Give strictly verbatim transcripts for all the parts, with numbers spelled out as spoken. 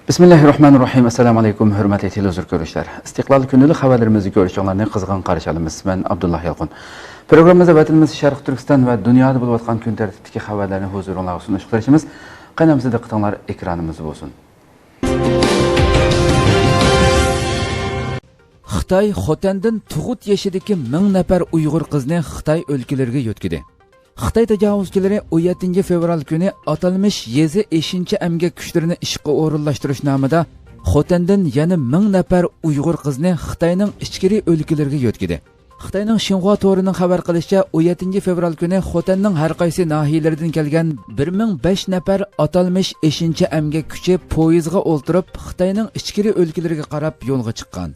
بىسمىللاھىررەھمانىررەھىم. ئەسسالامۇ ئەلەيكۇم، ھۆرمەتلىك تېلېۋىزور كۆرۈشلەر. ئىستىقلال كۈندىلىك خەۋەرلىرىمىزنى كۆرۈشۈڭلارنى قىزغىن قارشى ئالىمىز. مەن ئابدۇللا يالقۇن. پروگراممىمىزدا ۋەتىنىمىز شەرقىي تۈركىستان ۋە دۇنيادا بولۇۋاتقان كۈن تەرتىپتىكى خەۋەرلەرنى ھۇزۇرۇڭلارغا سۇنۇشقا تىرىشىمىز. قېنى ئەمىسە دىققىتىڭلار ئېكرانىمىزدا بولسۇن. خىتاي خوتەندىن تۇغۇت يېشىدىكى مىڭ نەپەر ئۇيغۇر قىزنى خىتاي ئۆلكىلىرىگە يۆتكىدى. خىتاي تاجاۋۇزچىلىرى ئون يەتتىنچى فېۋرال كۈنى ئاتالمىش يېزا ئېشىنچا ئەمگەك كۈچلىرىنى ئىشقا ئورۇنلاشتۇرۇش نامىدا خوتەندىن يەنە مىڭ نەپەر ئۇيغۇر قىزنى خىتاينىڭ ئىچكىرى ئۆلكىلىرىگە يۆتكىدى. خىتاينىڭ شىنخۇا تورىنىڭ خەۋەر قىلىشىچە، ئون يەتتىنچى فېۋرال كۈنى خوتەننىڭ ھەر قايسى ناھىيەلىرىدىن كەلگەن بىر مىڭ بەش نەپەر ئاتالمىش ئېشىنچا ئەمگەك كۈچى پويىزغا ئولتۇرۇپ، خىتاينىڭ ئىچكىرى ئۆلكىلىرىگە قاراپ يولغا چىققان.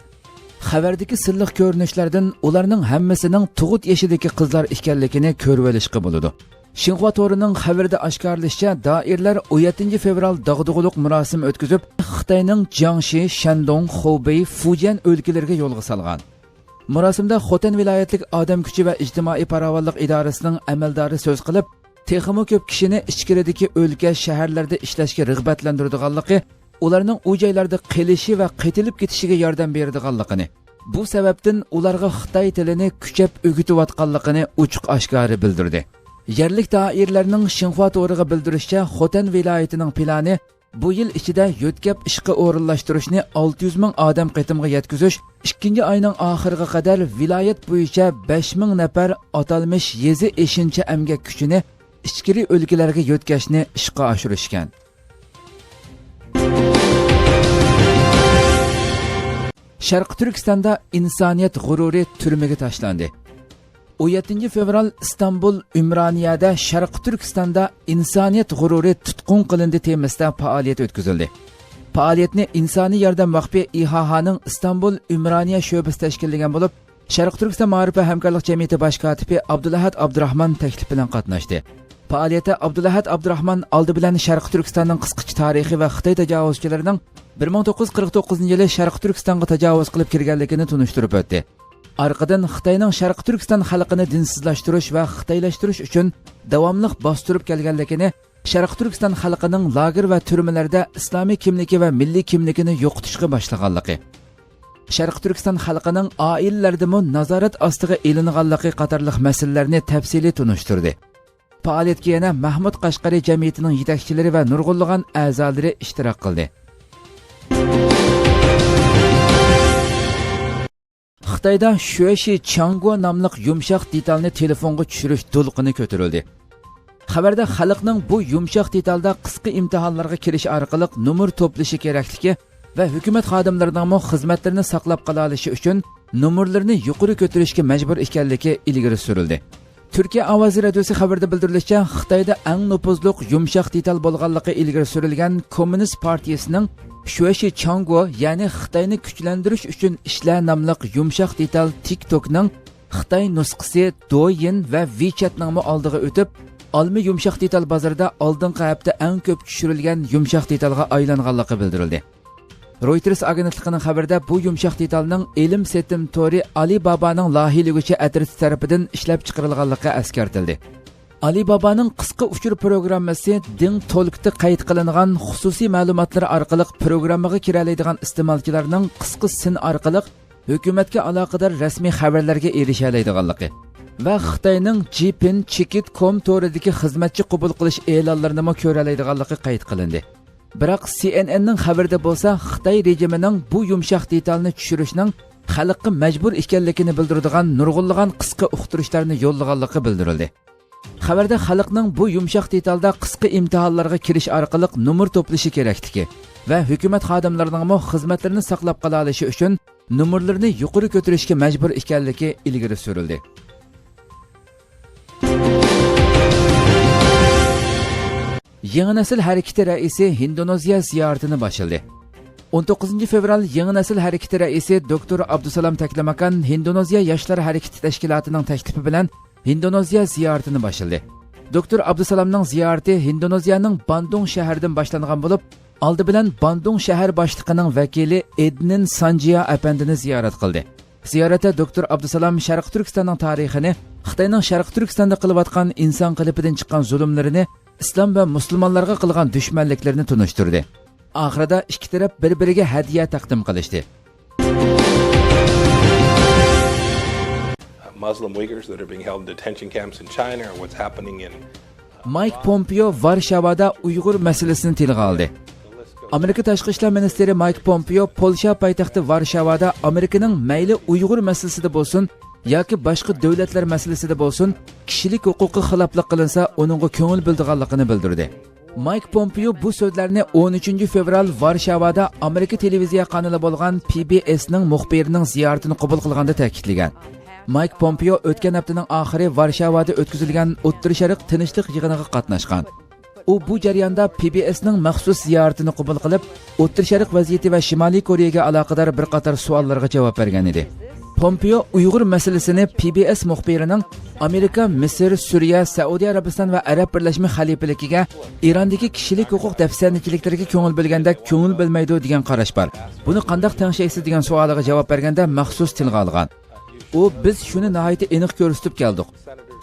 خەۋەردىكى سىرلىق كۆرۈنۈشلەردىن ئۇلارنىڭ ھەممىسىنىڭ تۇغۇت يېشىدىكى قىزلار ئىكەنلىكىنى كۆرۈۋېلىشقا بولىدۇ. شىنخۇا تورىنىڭ خەۋىرىدە ئاشكارىلىشىچە، دائىرىلەر ئون يەتتىنچى فېۋرال داغدۇغىلىق مۇراسىم ئۆتكۈزۈپ، خىتاينىڭ جياڭشى، شەندۇڭ، خۇبېي، فۇجيەن ئۆلكىلىرىگە يولغا سالغان. مۇراسىمدا خوتەن ۋىلايەتلىك ئادەم كۈچى ۋە ئىجتىمائىي پاراۋانلىق ئىدارىسىنىڭ ئەمەلدارى سۆز قىلىپ، تېخىمۇ كۆپ كىشىنى ئىچكىرىدىكى ئۆلكە، شەھەرلەردە ئىشلەشكە رىغبەتلەندۈرىدىغانلىقى، ئۇلارنىڭ ئۇ جايلاردا قېلىشى ۋە قېتىلىپ كېتىشىگە ياردەم بېرىدىغانلىقىنى، بۇ سەۋەبتىن ئۇلارغا خىتاي تىلىنى كۈچەپ ئۆگىتىۋاتقانلىقىنى ئوچۇق ئاشكارا بىلدۈردى. يەرلىك دائىرىلەرنىڭ شىنخۇا تورىغا بىلدۈرۈشىچە، خوتەن ۋىلايىتىنىڭ پىلانى بۇ يىل ئىچىدە يۆتكەپ ئىشقا ئورۇنلاشتۇرۇشنى ئالتە يۈز مىڭ ئادەم قېتىمغا يەتكۈزۈش، ئىككىنچى ئاينىڭ ئاخىرىغا قەدەر ۋىلايەت بويىچە بەش مىڭ نەپەر ئاتالمىش يېزا ئېشىنچا ئەمگەك كۈچىنى ئىچكىرى ئۆلكىلەرگە يۆتكەشنى ئىشقا ئاشۇرۇش ئىكەن. شەرقىي تۈركىستاندا ئىنسانىيەت غۇرۇرى تۈرمىگە تاشلاندى. ئون يەتتىنچى فېۋرال ئىستانبۇل ئۈمرانىيەدە شەرقىي تۈركىستاندا ئىنسانىيەت غۇرۇرى تۇتقۇن قىلىندى تېمىسىدا پائالىيەت ئۆتكۈزۈلدى. پائالىيەتنى ئىنسانىي ياردەم ۋەقپى ئىھاھانىڭ ئىستانبۇل ئۈمرانىيە شۆبىسى تەشكىللىگەن بولۇپ، شەرقىي تۈركىستان مائارىپ ۋە ھەمكارلىق جەمئىيىتى باش كاتىپى ئابدۇلئەھەد ئابدۇراخمان تەكلىپ بىلەن قاتناشتى. پائالىيەتتە ئابدۇلئەھەد ئابدۇراخمان ئالدى بىلەن شەرقىي تۈركىستاننىڭ قىسقىچە تارىخى ۋە خىتاي تاجاۋۇزچىلىرىنىڭ بىر مىڭ توققۇز يۈز قىرىق توققۇزىنچى يىلى شەرقىي تۈركىستانغا تاجاۋۇز قىلىپ كىرگەنلىكىنى تونۇشتۇرۇپ ئۆتتى. ئارقىدىن خىتاينىڭ شەرقىي تۈركىستان خەلقىنى دىنسىزلاشتۇرۇش ۋە خىتايلاشتۇرۇش ئۈچۈن داۋاملىق باستۇرۇپ كەلگەنلىكىنى، شەرقىي تۈركىستان خەلقىنىڭ لاگېر ۋە تۈرمىلەردە ئىسلامىي كىملىكى ۋە مىللىي كىملىكىنى يوقىتىشقا باشلىغانلىقى، شەرقىي تۈركىستان خەلقىنىڭ ئائىلىلەردىمۇ نازارەت ئاستىغا ئېلىنغانلىقى قاتارلىق مەسىلىلەرنى تەپسىلىي تونۇشتۇردى. پائالىيەتكە يەنە مەھمۇد قەشقەرى جەمئىيىتىنىڭ يېتەكچىلىرى ۋە نۇرغۇنلىغان ئەزالىرى ئىشتىراك قىلدى. خىتايدا شۈەشى چاڭگو ناملىق يۇمشاق دېتالنى تېلېفونغا چۈشۈرۈش دولقۇنى كۆتۈرۈلدى. خەۋەردە خەلقنىڭ بۇ يۇمشاق دېتالدا قىسقا ئىمتىھانلارغا كىرىش ئارقىلىق نومۇر توپلىشى كېرەكلىكى ۋە ھۆكۈمەت خادىملىرىنىڭمۇ خىزمەتلىرىنى ساقلاپ قالالىشى ئۈچۈن نومۇرلىرىنى يۇقىرى كۆتۈرۈشكە مەجبۇر ئىكەنلىكى ئىلگىرى سۈرۈلدى. تۈركىيە ئاۋازى رادىيوسى خەۋىرىدە بىلدۈرۈلۈشىچە، خىتايدا ئەڭ نوپۇزلۇق يۇمشاق دېتال بولغانلىقى ئىلگىرى سۈرۈلگەن كوممۇنىست پارتىيىسىنىڭ شۈەشى چاڭگو، يەنى خىتاينى كۈچلەندۈرۈش ئۈچۈن ئىشلە ناملىق يۇمشاق دېتال تىك توكنىڭ خىتاي نۇسخىسى دويىن ۋە ۋىچەتنىڭمۇ ئالدىغا ئۆتۈپ، ئالمى يۇمشاق دېتال بازىرىدا ئالدىنقى ھەپتە ئەڭ كۆپ چۈشۈرۈلگەن يۇمشاق دېتالغا ئايلانغانلىقى بىلدۈرۈلدى. رويتېرس ئاگېنتلىقىنىڭ خەۋىرىدە بۇ يۇمشاق دېتالنىڭ ئېلىم سېتىم تورى ئالىبابانىڭ لايىھىلىگۈچى ئەترىتى تەرىپىدىن ئىشلەپ چىقىرىلغانلىقى ئەسكەرتىلدى. ئالىبابانىڭ قىسقا ئۇچۇر پروگراممىسى دىڭ تولكتا قەيت قىلىنغان خۇسۇسىي مەلۇماتلىرى ئارقىلىق پروگراممىغا كىرەلەيدىغان ئىستېمالچىلارنىڭ قىسقا سىن ئارقىلىق ھۆكۈمەتكە ئالاقىدار رەسمىي خەۋەرلەرگە ئېرىشەلەيدىغانلىقى ۋە خىتاينىڭ جىپىن چېكىت كوم تورىدىكى خىزمەتچى قوبۇل قىلىش ئېلانلىرىنىمۇ كۆرەلەيدىغانلىقى قەيت قىلىندى. بىراق سى ئېن ئېننىڭ خەۋىرىدە بولسا خىتاي رېجىمىنىڭ بۇ يۇمشاق دېتالنى چۈشۈرۈشنىڭ خەلققە مەجبۇر ئىكەنلىكىنى بىلدۈرىدىغان نۇرغۇنلىغان قىسقا ئۇقتۇرۇشلارنى يوللىغانلىقى بىلدۈرۈلدى. خەۋەردە خەلقنىڭ بۇ يۇمشاق دېتالدا قىسقا ئىمتىھانلارغا كىرىش ئارقىلىق نومۇر توپلىشى كېرەكلىكى ۋە ھۆكۈمەت خادىملىرىنىڭمۇ خىزمەتلىرىنى ساقلاپ قالالىشى ئۈچۈن نومۇرلىرىنى يۇقىرى كۆتۈرۈشكە مەجبۇر ئىكەنلىكى ئىلگىرى سۈرۈلدى. يېڭى نەسىل ھەرىكىتى رەئىسى ھىندونېزىيە زىيارىتىنى باشلىدى. ئون توققۇزىنچى فېۋرال يېڭى نەسىل ھەرىكىتى رەئىسى دوكتور ئابدۇسالام تەكلىماكان ھىندونېزىيە ياشلار ھەرىكىتى تەشكىلاتىنىڭ تەكلىپى بىلەن ھىندونېزىيە زىيارىتىنى باشلىدى. دوكتور ئابدۇسالامنىڭ زىيارىتى ھىندونېزىيەنىڭ باندۇڭ شەھىرىدىن باشلانغان بولۇپ، ئالدى بىلەن باندۇڭ شەھەر باشلىقىنىڭ ۋەكىلى ئېدنىن سانجيا ئەپەندىنى زىيارەت قىلدى. زىيارەتتە دوكتور ئابدۇسالام شەرقىي تۈركىستاننىڭ تارىخىنى، خىتاينىڭ شەرقىي تۈركىستاندا قىلىۋاتقان ئىنسان قېلىپىدىن چىققان زۇلۇملىرىنى، ئىسلام ۋە مۇسۇلمانلارغا قىلغان دۈشمەنلىكلىرىنى تونۇشتۇردى. ئاخىرىدا ئىككى تەرەپ بىر-بىرىگە ھەدىيە تەقدىم قىلىشتى. Muslim Uyghurs that are being held in detention camps in China or what's happening in مايك پومپېئو ۋارشاۋادا ئۇيغۇر مەسىلىسىنى تىلغا ئالدى. ئامېرىكا تاشقى ئىشلار مىنىستىرى مايك پومپېئو پولشا پايتەختى ۋارشاۋادا ئامېرىكىنىڭ مەيلى ئۇيغۇر مەسىلىسىدە بولسۇن ياكى باشقا دۆلەتلەر مەسىلىسىدە بولسۇن، كىشىلىك ھوقۇققا خىلاپلىق قىلىنسا، ئۇنىڭغا كۆڭۈل بۆلىدىغانلىقىنى بىلدۈردى. مايك پومپېئو بۇ سۆزلەرنى ئون ئۈچىنچى فېۋرال ۋارشاۋادا ئامېرىكا تېلېۋىزىيە قانىلى بولغان پى بى ئېسنىڭ مۇخبىرىنىڭ زىيارىتىنى قوبۇل قىلغاندا تەكىتلىگەن. مايك پومپېئو ئۆتكەن ھەپتىنىڭ ئاخىرى ۋارشاۋادا ئۆتكۈزۈلگەن ئوتتۇرا شەرق تىنچلىق يىغىنىغا قاتناشقان. ئۇ بۇ جەرياندا پى بى ئېسنىڭ مەخسۇس زىيارىتىنى قوبۇل قىلىپ، ئوتتۇرا شەرق ۋەزىيىتى ۋە شىمالىي كورېيەگە ئالاقىدار بىر قاتار سوئاللارغا جاۋاب بەرگەن ئىدى. پومپېئو ئۇيغۇر مەسىلىسىنى پى بى ئېس مۇخبىرىنىڭ ئامېرىكا، مىسىر، سۈرىيە، سەئۇدى ئەرەبىستان ۋە ئەرەب بىرلەشمە خەلىپىلىكىگە ئىراندىكى كىشىلىك ھوقۇق دەپسەندىچىلىكلىرىگە كۆڭۈل بۆلگەندەك كۆڭۈل بۆلمەيدۇ دېگەن قاراش بار. بۇنى قانداق تەڭشەيسىز دېگەن سوئالىغا جاۋاب بەرگەندە مەخسۇس تىلغا ئالغان. ئۇ، بىز شۇنى ناھايىتى ئېنىق كۆرسىتىپ كەلدۇق.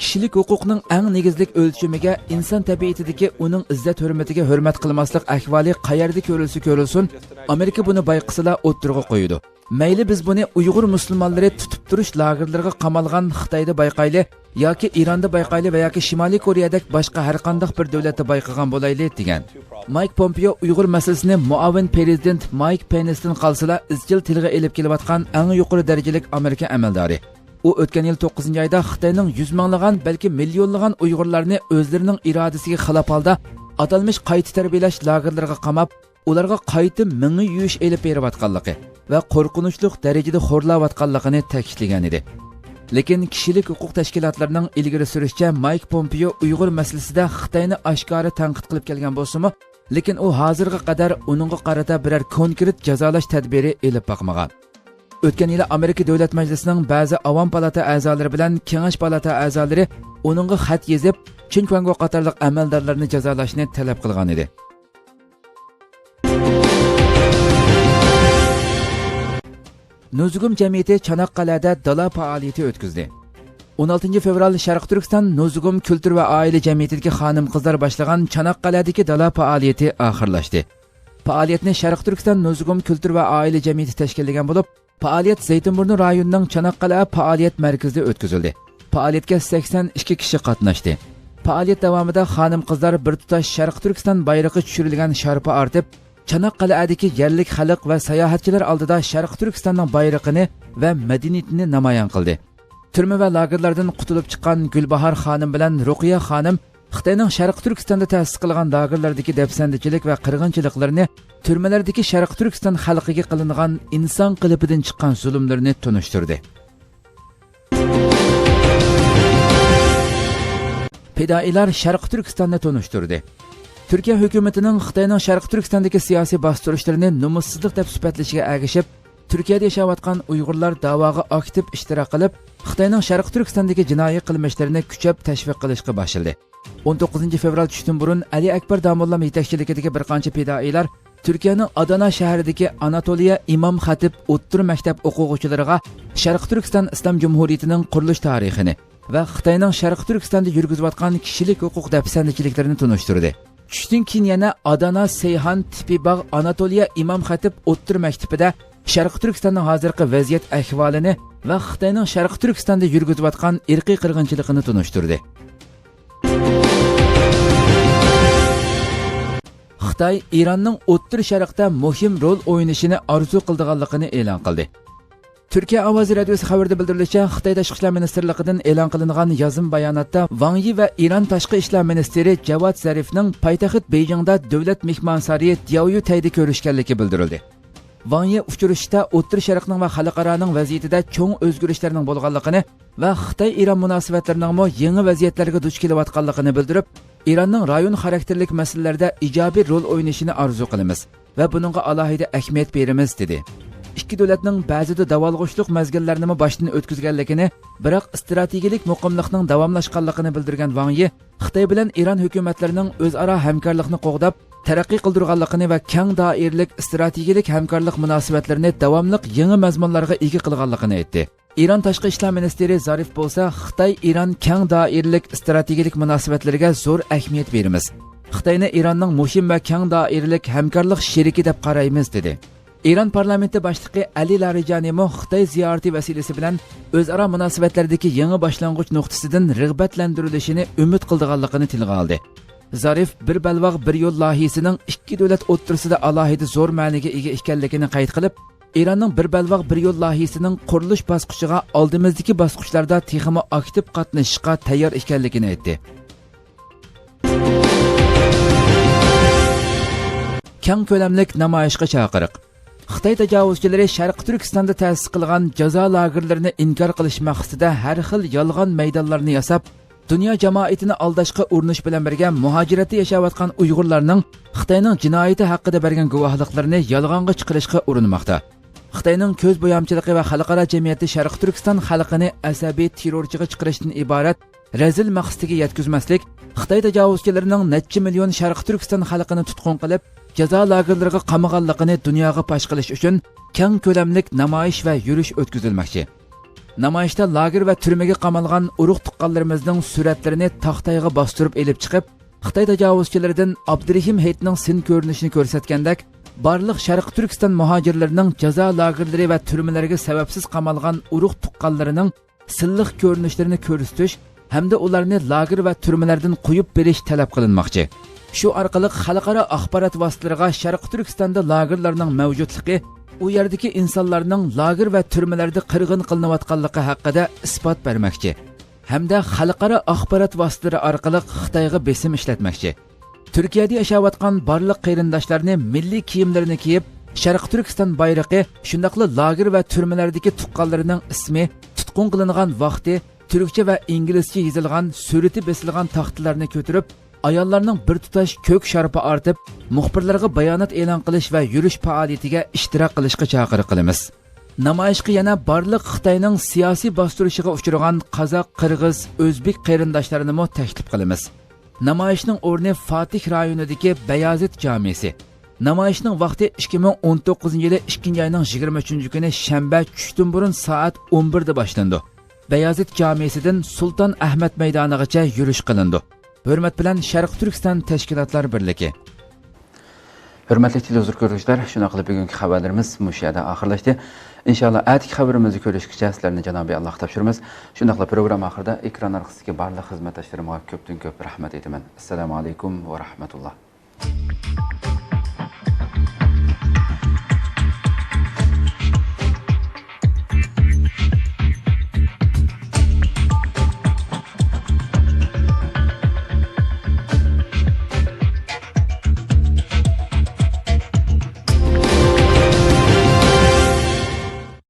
كىشىلىك ھوقۇقنىڭ ئەڭ نېگىزلىك ئۆلچىمىگە، ئىنسان تەبىئىتىدىكى ئۇنىڭ ئىززەت-ھۆرمىتىگە ھۆرمەت قىلماسلىق ئەھۋالى قەيەردە كۆرۈلسە كۆرۈلسۇن، ئامېرىكا بۇنى بايقىسىلا ئوتتۇرىغا قويىدۇ. مەيلى بىز بۇنى ئۇيغۇر مۇسۇلمانلىرى تۇتۇپ تۇرۇش لاگېرلىرىغا قامالغان خىتايدا بايقايلى، ياكى ئىراندا بايقايلى ۋە ياكى شىمالىي كورېيەدەك باشقا ھەرقانداق بىر دۆلەتتە بايقىغان بولايلى، دېگەن. مايك پومپېئو ئۇيغۇر مەسىلىسىنى مۇئاۋىن پرېزىدېنت مايك پېنستىن قالسىلا ئىزچىل تىلغا ئېلىپ كېلىۋاتقان ئەڭ يۇقىرى دەرىجىلىك ئامېرىكا ئەمەلدارى. ئۇ ئۆتكەن يىل توققۇزىنچى ئايدا خىتاينىڭ يۈز مىڭلىغان، بەلكى مىليونلىغان ئۇيغۇرلارنى ئۆزلىرىنىڭ ئىرادىسىگە خىلاپ ھالدا ئاتالمىش قايتا تەربىيەلەش لاگېرلىرىغا قاماپ، ئۇلارغا قايتا مېڭە يۇيۇش ئېلىپ بېرىۋاتقانلىقى ۋە قورقۇنچلۇق دەرىجىدە خورلاۋاتقانلىقىنى تەكىتلىگەن ئىدى. لېكىن كىشىلىك ھوقۇق تەشكىلاتلىرىنىڭ ئىلگىرى سۈرۈشىچە، مايك پومپېئو ئۇيغۇر مەسىلىسىدە خىتاينى ئاشكارا تەنقىد قىلىپ كەلگەن بولسىمۇ، لېكىن ئۇ ھازىرغا قەدەر ئۇنىڭغا قارىتا بىرەر كونكرېت جازالاش تەدبىرى ئېلىپ باقمىغان. ئۆتكەن يىلى ئامېرىكا دۆلەت مەجلىسىنىڭ بەزى ئاۋام پالاتا ئەزالىرى بىلەن كېڭەش پالاتا ئەزالىرى ئۇنىڭغا خەت يېزىپ، چېن كۇەنگو قاتارلىق ئەمەلدارلارنى جازالاشنى تەلەپ قىلغان ئىدى. نۇزۇگۇم جەمئىيىتى چاناققەلئەدە دالا پائالىيىتى ئۆتكۈزدى. ئون ئالتىنچى فېۋرال شەرقىي تۈركىستان نۇزۇگۇم كۈلتۈر ۋە ئائىلە جەمئىيىتىدىكى خانىم-قىزلار باشلىغان چاناققەلئەدىكى دالا پائالىيىتى ئاخىرلاشتى. پائالىيەتنى شەرقىي تۈركىستان نۇزۇگۇم كۈلتۈر ۋە ئائىلە جەمئىيىتى تەشكىللىگەن بولۇپ، پائالىيەت زەيتىنبۇرنۇ رايونىنىڭ چاناققەلئە پائالىيەت مەركىزىدە ئۆتكۈزۈلدى. پائالىيەتكە سەكسەن ئىككى كىشى قاتناشتى. پائالىيەت داۋامىدا خانىم-قىزلار بىر تۇتاش شەرقىي تۈركىستان بايرىقى چۈشۈرۈلگەن شارپا ئارتىپ، چاناققەلئەدىكى يەرلىك خەلق ۋە ساياھەتچىلەر ئالدىدا شەرقىي تۈركىستاننىڭ بايرىقىنى ۋە مەدەنىيىتىنى نامايان قىلدى. تۈرمە ۋە لاگېرلاردىن قۇتۇلۇپ چىققان گۈلباھار خانىم بىلەن رۇقىيە خانىم خىتاينىڭ شەرقىي تۈركىستاندا تەسىس قىلغان لاگېرلاردىكى دەپسەندىچىلىك ۋە قىرغىنچىلىقلىرىنى، تۈرمىلەردىكى شەرقىي تۈركىستان خەلقىگە قىلىنغان ئىنسان قېلىپىدىن چىققان زۇلۇملىرىنى تونۇشتۇردى. پىدائىيلار شەرقىي تۈركىستاننى تونۇشتۇردى. تۈركىيە ھۆكۈمىتىنىڭ خىتاينىڭ شەرقىي تۈركىستاندىكى سىياسىي باستۇرۇشلىرىنى نومۇسسىزلىق دەپ سۈپەتلىشىگە ئەگىشىپ، تۈركىيەدە ياشاۋاتقان ئۇيغۇرلار داۋاغا ئاكتىپ ئىشتىراك قىلىپ، خىتاينىڭ شەرقىي تۈركىستاندىكى جىنايى قىلمىشلىرىنى كۈچەپ تەشۋىق قىلىشقا باشلىدى. ئون توققۇزىنچى فېۋرال چۈشتىن بۇرۇن ئەلى ئەكبەر داموللام يېتەكچىلىكىدىكى بىر قانچە پىدائىيلار تۈركىيەنىڭ ئادانا شەھىرىدىكى ئاناتولىيە ئىمام خەتىپ ئوتتۇرا مەكتەپ ئوقۇغۇچىلىرىغا شەرقىي تۈركىستان ئىسلام جۇمھۇرىيىتىنىڭ قۇرۇلۇش تارىخىنى ۋە خىتاينىڭ شەرقىي تۈركىستاندا يۈرگۈزۈۋاتقان كىشىلىك ھوقۇق دەپسەندىچىلىكلىرىنى تونۇشتۇردى. چۈشتىن كېيىن يەنە ئادانا، سەيھان، تىپىباغ، ئاناتولىيە ئىمام خەتىپ ئوتتۇرا مەكتىپىدە شەرقىي تۈركىستاننىڭ ھازىرقى ۋەزىيەت ئەھۋالىنى ۋە خىتاينىڭ شەرقىي تۈركىستاندا يۈرگۈزۈۋاتقان ئىرقىي قىرغىنچىلىقىنى تونۇشتۇردى. خىتاي ئىراننىڭ ئوتتۇرا شەرقتە مۇھىم رول ئوينىشىنى ئارزۇ قىلىدىغانلىقىنى ئېلان قىلدى. تۈركىيە ئاۋازى رادىيوسى خەۋىرىدە بىلدۈرۈلۈشىچە، خىتاي تاشقى ئىشلار مىنىستىرلىقىدىن ئېلان قىلىنغان يازما باياناتتا ۋاڭ يى ۋە ئىران تاشقى ئىشلار مىنىستىرى جاۋاد زەرىفنىڭ پايتەخت بېيجىڭدا دۆلەت مېھمانسارىيى دياۋيۈتەيدە كۆرۈشكەنلىكى بىلدۈرۈلدى. ۋاڭ يى ئۇچرىشىشتا ئوتتۇرا شەرقنىڭ ۋە خەلقئارانىڭ ۋەزىيىتىدە چوڭ ئۆزگىرىشلەرنىڭ بولغانلىقىنى ۋە خىتاي-ئىران مۇناسىۋەتلىرىنىڭمۇ يېڭى ۋەزىيەتلەرگە دۇچ كېلىۋاتقانلىقىنى بىلدۈرۈپ، ئىراننىڭ رايون خاراكتېرلىك مەسىلىلەردە ئىجابىي رول ئوينىشىنى ئارزۇ قىلىمىز ۋە بۇنىڭغا ئالاھىدە ئەھمىيەت بېرىمىز، دېدى. ئىككى دۆلەتنىڭ بەزىدە داۋالغۇشلۇق مەزگىللەرنىمۇ باشتىن ئۆتكۈزگەنلىكىنى، بىراق ئىستراتېگىيەلىك مۇقىملىقنىڭ داۋاملاشقانلىقىنى بىلدۈرگەن ۋاڭ يى خىتاي بىلەن ئىران ھۆكۈمەتلىرىنىڭ ئۆزئارا ھەمكارلىقنى قوغداپ، تەرەققىي قىلدۇرغانلىقىنى ۋە كەڭ دائىرىلىك ئىستراتېگىيەلىك ھەمكارلىق مۇناسىۋەتلىرىنى داۋاملىق يېڭى مەزمۇنلارغا ئىگە قىلغانلىقىنى ئېيتتى. ئىران تاشقى ئىشلار مىنىستىرى زارىف بولسا، خىتاي-ئىران كەڭ دائىرىلىك ئىستراتېگىيەلىك مۇناسىۋەتلىرىگە زور ئەھمىيەت بېرىمىز. خىتاينى ئىراننىڭ مۇھىم ۋە كەڭ دائىرىلىك ھەمكارلىق شېرىكى دەپ قارايمىز، دېدى. ئىران پارلامېنتى باشلىقى ئەلى لارىجانىمۇ خىتاي زىيارىتى ۋەسىلىسى بىلەن ئۆزئارا مۇناسىۋەتلەردىكى يېڭى باشلانغۇچ نۇقتىسىدىن رىغبەتلەندۈرۈلۈشىنى ئۈمىد قىلىدىغانلىقىنى تىلغا ئالدى. زارىف بىر بەلباغ، بىر يول لايىھىسىنىڭ ئىككى دۆلەت ئوتتۇرىسىدا ئالاھىدە زور مەنىگە ئىگە ئىكەنلىكىنى قەيت قىلىپ، ئىراننىڭ بىر بەلباغ، بىر يول لايىھىسىنىڭ قۇرۇلۇش باسقۇچىغا ئالدىمىزدىكى باسقۇچلاردا تېخىمۇ ئاكتىپ قاتنىشىشقا تەييار ئىكەنلىكىنى ئېيتتى. كەڭ كۆلەملىك نامايىشقا چاقىرىق. خىتاي تاجاۋۇزچىلىرى شەرقىي تۈركىستاندا تەسىس قىلغان جازا لاگېرلىرىنى ئىنكار قىلىش مەقسىتىدە ھەر خىل يالغان مەيدانلارنى ياساپ، دۇنيا جامائىتىنى ئالداشقا ئۇرۇنۇش بىلەن بىرگە، مۇھاجىرەتتە ياشاۋاتقان ئۇيغۇرلارنىڭ خىتاينىڭ جىنايىتى ھەققىدە بەرگەن گۇۋاھلىقلىرىنى يالغانغا چىقىرىشقا ئۇرۇنماقتا. خىتاينىڭ كۆز بويامچىلىقى ۋە خەلقئارا جەمئىيەتتە شەرقىي تۈركىستان خەلقىنى ئەسەبىي تېررورچىغا چىقىرىشتىن ئىبارەت رەزىل مەقسىتىگە يەتكۈزمەسلىك، خىتاي تاجاۋۇزچىلىرىنىڭ نەچچە مىليون شەرقىي تۈركىستان خەلقىنى تۇتقۇن قىلىپ، جازا لاگېرلىرىغا قامىغانلىقىنى دۇنياغا پاش قىلىش ئۈچۈن كەڭ كۆلەملىك نامايىش ۋە يۈرۈش ئۆتكۈزۈلمەكچى. نامايىشتا لاگېر ۋە تۈرمىگە قامالغان ئۇرۇق تۇغقانلىرىمىزنىڭ سۈرەتلىرىنى تاختايغا باستۇرۇپ ئېلىپ چىقىپ، خىتاي تاجاۋۇزچىلىرىدىن ئابدۇرېھىم ھېيتنىڭ سىن كۆرۈنۈشىنى كۆرسەتكەندەك، بارلىق شەرقىي تۈركىستان مۇھاجىرلىرىنىڭ جازا لاگېرلىرى ۋە تۈرمىلەرگە سەۋەبسىز قامالغان ئۇرۇق تۇغقانلىرىنىڭ سىنلىق كۆرۈنۈشلىرىنى كۆرسىتىش ھەمدە ئۇلارنى لاگېر ۋە تۈرمىلەردىن قويۇپ بېرىش تەلەپ قىلىنماقچى. شۇ ئارقىلىق خەلقئارا ئاخبارات ۋاسىتىلىرىغا شەرقىي تۈركىستاندا لاگېرلارنىڭ مەۋجۇتلۇقى، ئۇ يەردىكى ئىنسانلارنىڭ لاگېر ۋە تۈرمىلەردە قىرغىن قىلىنىۋاتقانلىقى ھەققىدە ئىسپات بەرمەكچى ھەمدە خەلقئارا ئاخبارات ۋاسىتىلىرى ئارقىلىق خىتايغا بېسىم ئىشلەتمەكچى. تۈركىيەدە ياشاۋاتقان بارلىق قېرىنداشلارنى مىللىي كىيىملىرىنى كىيىپ، شەرقىي تۈركىستان بايرىقى، شۇنداقلا لاگېر ۋە تۈرمىلەردىكى تۇغقانلىرىنىڭ ئىسمى، تۇتقۇن قىلىنغان ۋاقتى، تۈركچە ۋە ئىنگلىزچە يېزىلغان سۈرىتى بېسىلغان تاختىلارنى كۆتۈرۈپ، ئاياللارنىڭ بىر تۇتاش كۆك شارپا ئارتىپ، مۇخبىرلارغا بايانات ئېلان قىلىش ۋە يۈرۈش پائالىيىتىگە ئىشتىراك قىلىشقا چاقىرىق قىلىمىز. نامايىشقا يەنە بارلىق خىتاينىڭ سىياسىي باستۇرۇشىغا ئۇچرىغان قازاق، قىرغىز، ئۆزبېك قېرىنداشلارنىمۇ تەكلىپ قىلىمىز. نامايىشنىڭ ئورنى فاتىھ رايونىدىكى بەيازىت جامىسى. نامايىشنىڭ ۋاقتى ئىككى مىڭ ئون توققۇزىنچى يىلى ئىككىنچى ئاينىڭ يىگىرمە ئۈچىنچى كۈنى شەنبە چۈشتىن بۇرۇن سائەت ئون بىردە باشلىنىدۇ. بەيازىت جامىسىدىن سۇلتان ئەھمەد مەيدانىغىچە يۈرۈش قىلىنىدۇ. ھۆرمەت بىلەن شەرقىي تۈركىستان تەشكىلاتلار بىرلىكى. ھۆرمەتلىك تېلېۋىزور كۆرگۈچىلەر، شۇنداق قىلىپ بۈگۈنكى خەۋەرلىرىمىز مۇشۇ يەردە ئاخىرلاشتى. ئىنشاللا ئەتىكى خەۋىرىمىزدە كۆرۈشكىچە سىلەرنى جانابى ئاللاغا تاپشۇرىمىز. شۇنداقلا پروگرامما ئاخىرىدا ئېكران ئارقىسىدىكى بارلىق خىزمەتداشلىرىمغا كۆپتىن كۆپ رەھمەت ئېيتىمەن. ئەسسالامۇ ئەلەيكۇم ۋە رەھمەتۇللا.